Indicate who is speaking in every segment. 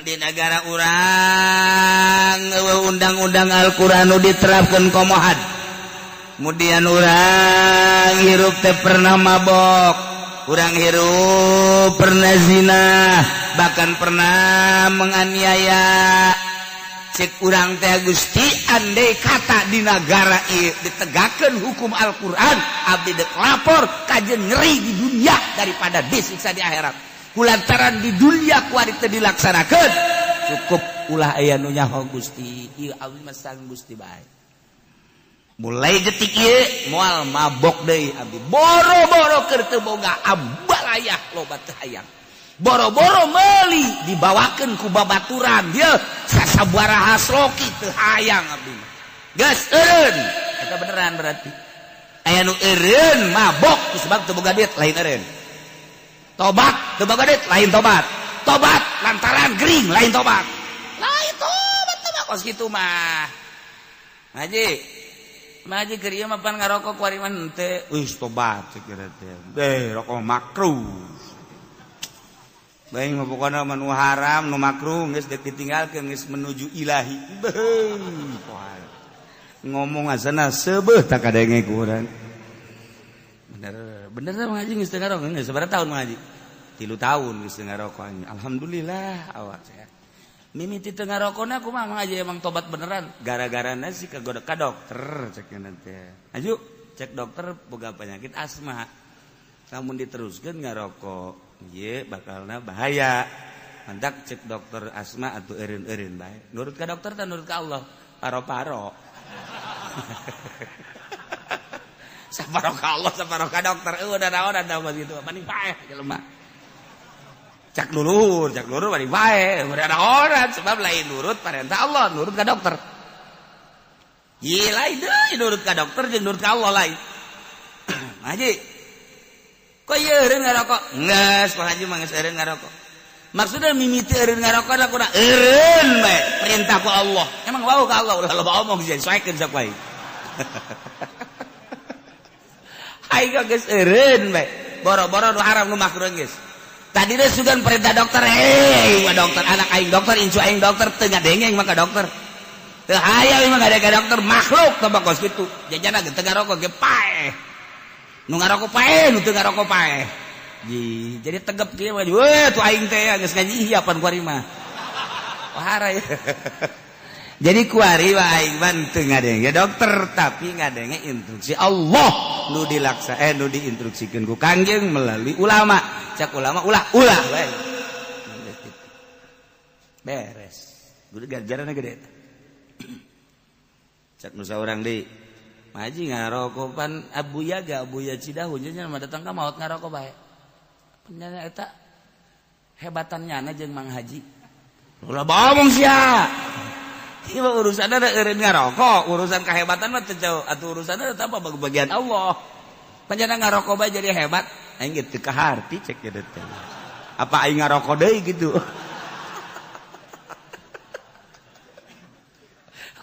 Speaker 1: Di negara urang undang-undang Al-Qur'an nu diterapkeun komohad. Kemudian urang hirup teh pernah mabok, urang hirup pernah zina, bahkan pernah menganiaya. Cek urang teh Gusti, andai kata di negara ieu ditegakkeun hukum Al-Qur'an, abdi dek lapor kajen nyeri di dunia daripada disiksa di akhirat. Kulantaran di dunia kuari teu dilaksanakeun, cukup ulah aya nu nyaho Gusti, ieu abdi mah sang Gusti bae. Mulai detik ieu moal mabok deui abdi. Boro-boro keur teu boga ambalayah loba teu hayang. Boro-boro meuli dibawakeun ku babaturan dia sasabaraha sloki teu hayang abdi mah. Geus eureun eta beneran berarti. Aya nu eureun mabok sebab teu boga duit lain eureun. Tobat teu boga duit lain tobat. Tobat lantaran gering lain tobat. Lain tobat teh mah kos kitu mah. Ngaji Maji keur ieu mah pan ngarokok kuari mah henteu. Wis tobat cek kira teh. Beh rokok makruh. Bae mah pokona mah nu haram nu makruh geus deuk ditinggalkeun geus menuju ilahi. Beuh. Ngomong asana seubeuh tak kadenge ku urang. Bener, bener teh ngaji geus teu ngarokok geus sabaraha tahun ngaji? 3 tahun geus teu ngarokok. Alhamdulillah awak sehat. Mimiti teu ngarokona kumaha ngaji emang tobat beneran gara-garana sih kagoda ka dokter cek teh. Aju cek dokter boga penyakit asma. Lamun diteruskeun ngarokok ieu bakalna bahaya. Mantak cek dokter asma atuh eureun-eureun bae. Nurut ka dokter teh nurut ka Allah. Paro-paro. Saparo ka Allah, saparo ka dokter. Eueuh da naon da mah kitu. Mending paeh jelema. Cak lulur mending paeh. Ada orang sebab lain nurut perintah Allah, nurut ka dokter. Ye lain deui nurut ka dokter jeung nurut ka Allah lain. Haji. Kok ieu eureun ngarokok? Geus, Pak Haji mah geus eureun ngarokok. Maksudna mimiti eureun ngarokok da kudu eureun bae perintah ku Allah. Emang wau ka Allah ulah loba omong sih, soekeun sok wae. Aing geus eureun bae. Boro-boro nu haram nu makruh geus. Tadi deh sugan perintah dokter, hei, mah dokter anak aing dokter, incu aing dokter, teu ngadengeng mah ka dokter. Teu hayang mah ngadengeng ka dokter, makhluk teh kos kitu. Jajana ge teu ngarokok ge paeh. Nu ngarokok paeh, nu teu ngarokok paeh. Jadi tegep kieu mah, weh tuh aing teh geus ngaji ieu pan kuari mah. Wahara ya. Jadi kuari mah aing mah teu ngadenge dokter, tapi ngadenge instruksi Allah nu dilaksa nu diinstruksikeun ku Kangjeng melalui ulama. Cak ulama ulah ulah bae. Beres. Guru ganjaranna gede eta. Cak nu saurang deui. Maji ngarokok pan Abuya ga Abuya Cidahu nya mah datang ka maot ngarokok bae. Penyana eta hebatan nyana jeung Mang Haji. Ulah bohong sia. Ieu mah urusanna da eureun ngarokok, urusan kahebatan mah teu jauh atuh urusanna eta apa bagian Allah. Panjana ngarokok bae jadi hebat. Aing ge teu kaharti cek ge teh. Apa aing ngarokok deui gitu.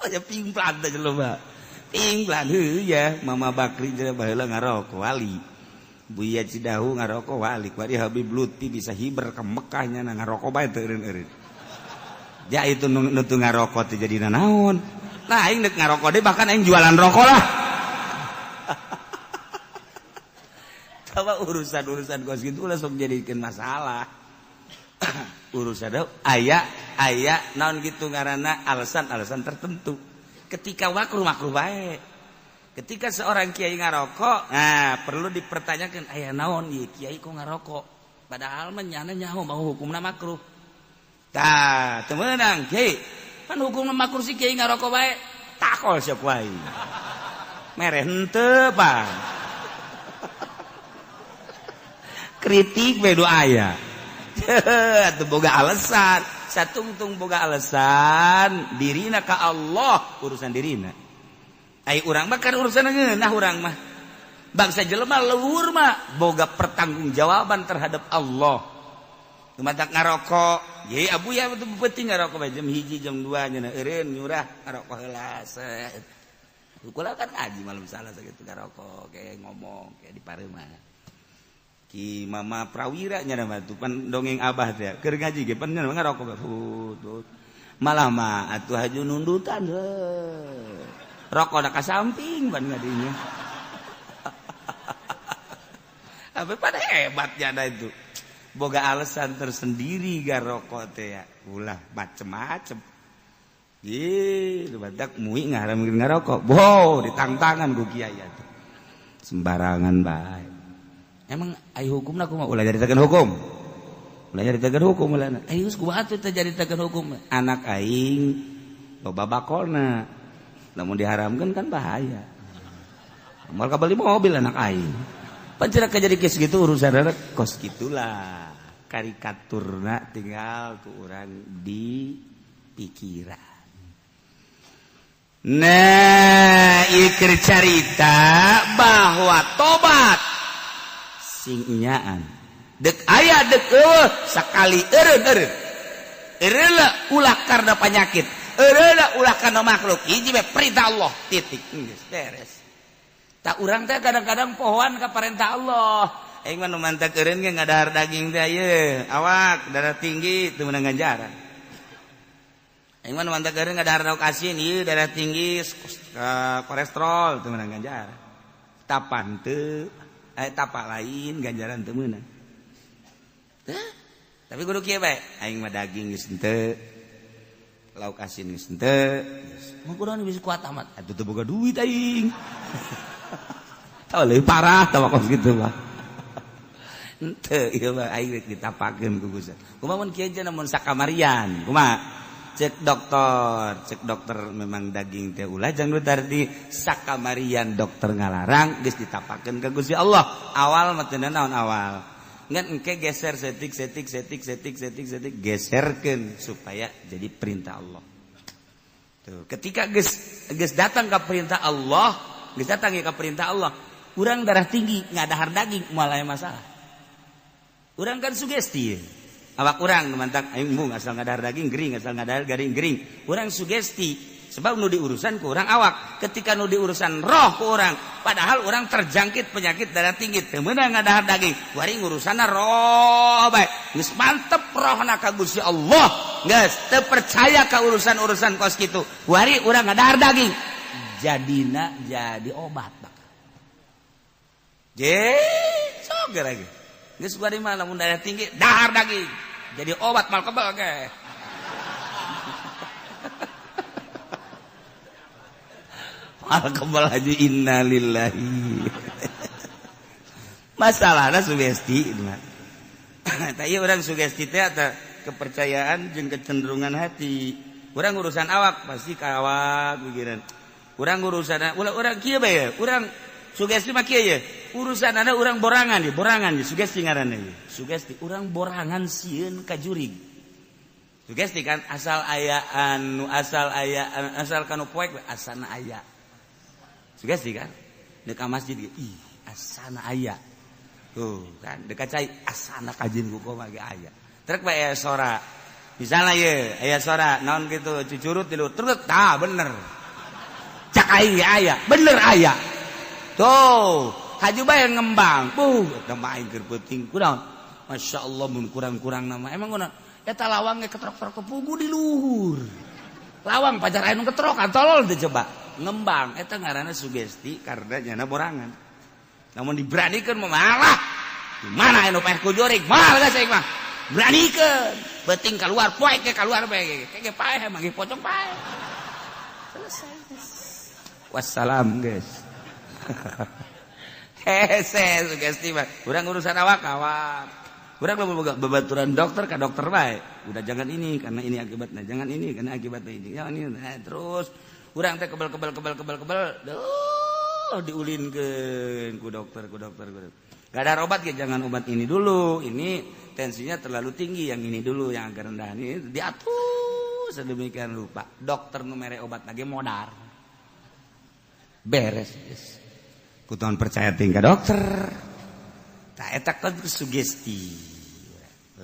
Speaker 1: Oh ya pingplan teh jelema. Pingplan heuh ya Mama Bakri jeung baheula ngarokok wali. Buya Cidahu ngarokok wali. Kuari Habib Lutfi bisa hiber ke Mekah nya ngarokok bae teu eureun-eureun. Ja itu nu teu ngarokok teh jadi nanaon. Nah aing deuk ngarokok deui bahkan aing jualan rokok lah. Coba urusan-urusan kos gitu ulah sok jadikeun masalah. Urusan aya aya naon gitu ngaranna alasan-alasan tertentu. Ketika makruh makruh bae. Ketika seorang kiai ngarokok, nah perlu dipertanyakan aya naon ieu kiai kok ngarokok? Padahal mah nyana nyaho mau hukumna makruh. Tah, teu meunang kiai. Pan hukumna makruh si kiai ngarokok bae. Takol sok wae. Mere henteu pan. Kritik bae nu aya. Atuh boga alasan, satungtung boga alasan dirina ka Allah urusan dirina. Ai urang mah kan urusan ngeunah urang mah. Bangsa jelema luhur mah boga pertanggungjawaban terhadap Allah. Tumatak ngarokok, ye abu ya betul penting ngarokok bae jam 1 jam 2 nya eureun nyurah ngarokok heula. Kula kan ngaji malam salah sakitu ngarokok kayak ngomong kayak di pareumah. Ki Mama Prawira nya mah tuh pan dongeng abah teh keur ngaji ge pan ngarokok hut. Malah mah atuh haju nundutan heuh. Rokok da ka samping pan ngadinya. Apa pada hebatnya ada itu. Boga alasan tersendiri gar rokok teh ya. Ulah macem-macem. Ih, badak mui ngaharamkeun ngarokok. Boh, ditangtangan ku kiai atuh. Sembarangan bae. Emang ai hukumna kumaha? Ulah nyaritakeun hukum. Ulah nyaritakeun hukum ulahna. Ai geus kumaha atuh teh nyaritakeun hukum? Anak aing loba bakona. Lamun diharamkeun kan bahaya. Moal kabeli mobil anak aing. Pan cenah jadi geus kitu urusanna kos kitulah. Karikaturna tinggal ku urang di pikiran. Nah, ieu carita bahwa tobat sing nyaan. Dek aya dek eueuh sakali eureun-eureun. Eureun ulah karena penyakit, eureun ulah karena makhluk. Hiji bae perintah Allah, titik. Geus beres. Tak urang teh kadang-kadang pohoan ka perintah Allah. Aing mah nu mantak eureun ge ngadahar daging teh ieu, awak darah tinggi teu meunang ganjaran. Aing mah nu mantak eureun ngadahar lauk asin ieu darah tinggi kolesterol teu meunang ganjaran. Tapan teu tapa lain ganjaran teu meunang. Tapi kudu kieu bae, aing mah daging geus henteu, lauk asin geus henteu. Mah kudu bisa kuat amat. Atuh teu boga duit aing. Tahu leuwih parah tahu kos kitu mah. Henteu ieu mah aing rek ditapakeun ku Gusti. Kumaha mun kieu cenah mun sakamarian? Kumaha? Cek dokter memang daging teh ulah jang nu tadi sakamarian dokter ngalarang geus ditapakeun ka Gusti Allah. Awal mah teu naon awal. Ngan engke geser setik setik setik setik setik setik geserkeun supaya jadi perintah Allah. Tuh, ketika geus datang ka perintah Allah, geus datang ka perintah Allah, urang darah tinggi ngadahar daging moal aya masalah. Urang kan sugesti. Awak urang mantak aing mung asal ngadahar daging gering, asal ngadahar garing gering. Urang sugesti sebab nu diurusan ku urang awak, ketika nu diurusan roh ku urang, padahal urang terjangkit penyakit darah tinggi, teu meunang ngadahar daging, wari ngurusanna roh bae. Geus mantep rohna ka Gusti Allah, geus teu percaya ka urusan-urusan kos kitu. Wari urang ngadahar daging, jadina jadi obat bakal. Je, sok lagi. Geus wari mah lamun darah tinggi dahar daging, jadi obat mal kebal ge. Mal kebal aja innalillahi. Masalahna sugesti mah. Tah ieu urang sugesti teh eta kepercayaan jeung kecenderungan hati. Urang urusan awak pasti ka awak pikiran. Urang urusan ulah urang kieu bae, urang sugesti mah kieu ye. Urusan ada urang borangan di, borangan di sugesti ngaranna ye. Sugesti urang borangan sieun ka jurig. Sugesti kan asal aya anu asal aya asal kanu poek asana aya. Sugesti kan deuk ka masjid ge ih asana aya. Tuh kan dekat cai asana kajin ku kumaha ge aya. Trek bae aya sora. Misalna ye aya sora naon kitu cucurut di luhur truk tah bener. Cak aing ge aya, bener aya. Tuh, haju bae ngembang. Buh, eta mah aing keur peuting. Kunaon? Masya Allah mun kurang-kurang nama. Emang kunaon? Eta lawang ge ketrok-ketrok kepugu di luhur. Lawang pacar anu ketrokan tolol teh coba. Ngembang eta ngaranna sugesti karena nyana borangan. Namun diberanikan malah mana anu paeh ku jurig moal geus aing mah. Beranikeun. Peuting keluar poek ge keluar bae. Ge paeh mah ge pocong paeh. Selesai. Wassalam guys. Hese sugesti mah. Urang urusan awak awak. Urang lamun boga babaturan dokter ka dokter bae. Udah jangan ini karena ini akibatnya, jangan ini karena akibatnya ini. Jangan ini. Nah, terus urang teh kebel kebel kebel kebel kebel. Duh, diulinkeun ku dokter, ku dokter, ku dokter. Gak ada obat ya, jangan obat ini dulu. Ini tensinya terlalu tinggi, yang ini dulu yang agak rendah ini diatur sedemikian rupa. Dokter nu mere obat lagi modar. Beres guys. Kutuan percaya tingkah dokter. Tak eta kan sugesti.